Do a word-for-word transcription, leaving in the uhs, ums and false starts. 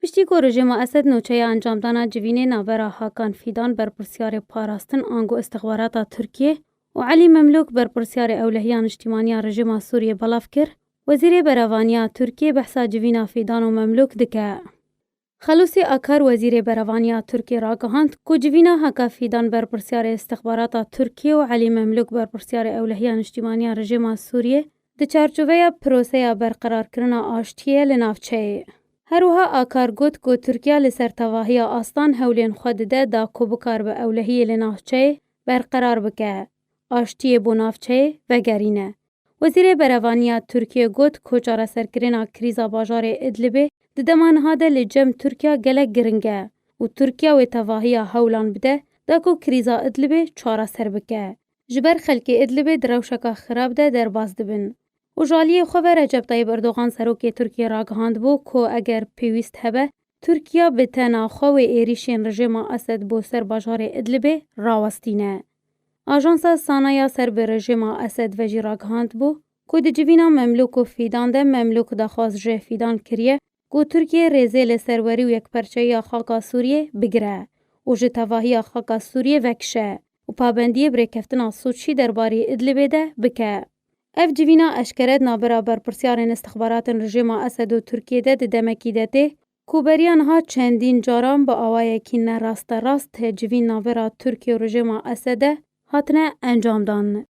Piştî ku rejîma Esed nûçeya encamdana civînê navbera Hakan Fîdan, berpirsyarê parastin ango istixbarata Tirkiyê, û Elî Memlûk, berpirsyarê ewlehiya niştîmaniya rejîma Sûriyê belav kir, Wezîrê Berevaniya Tirkiyê behsa civîna Fîdan û Memlûk dike. Xelûsî Akar, Wezîrê Berevaniya Tirkiyê ragihand ku civîna Haka Fîdan, berpirsyarê istixbarata Tirkiyê, û Elî Memlûk, berpirsyarê ewlehiya niştîmaniya rejîma Sûriyê, di çarçoveya proseya berqerarkirina aştiyê li navçeyê. Her wiha Akar got ku Tirkiye li ser tevahiya astan hewlên xwe dide da ku bikaribe ewlehiyê li navçeyê berqerar bike, aştiyê bo navçeyê vegerîne. Wezîrê Berevaniya Tirkiyê got ku çareserkirina krîza bajarê Idlibê di dema niha de li cem Tirkiya gelek giring e û Tirkiya wê tevahiya hewlan bide da ku krîza Idlibê çareser bike. Ji ber xelkê Idlibê di rewşeka xirab de derbas dibin. Û ji aliyê xwe ve Recep Tayyip Erdogan, serokê Tirkiyê, ragihandibû ku eger pêwîst hebe, Tirkiya bi tena xwe wê êrîşên rejîma Esed bo ser bajarê Idlibê rawestîne. Ajansa Sana ya ser bi rejîma Esed ve jî ragihandibû ku di civîna Memlûk û Fîdan de Memlûk daxwaz ji Fîdan kiriye ku Tirkiye rêzê li serwerî û yekperçeyiya xaka Sûriyê bigire û ji tevahiya xaka Sûriyê vekişe û pabendiyê bi rêkeftina Soçî derbarî Idlibê de bike. Ev civîna eşkere di navbera berpirsyarên istixbaratên rejîma Esed û Tirkiyê de di demekî de tê ku beriya niha çendîn caran bi awayekî ne rasterast civîn navbera Tirkiye û rejîma Esed de hatine encamdan.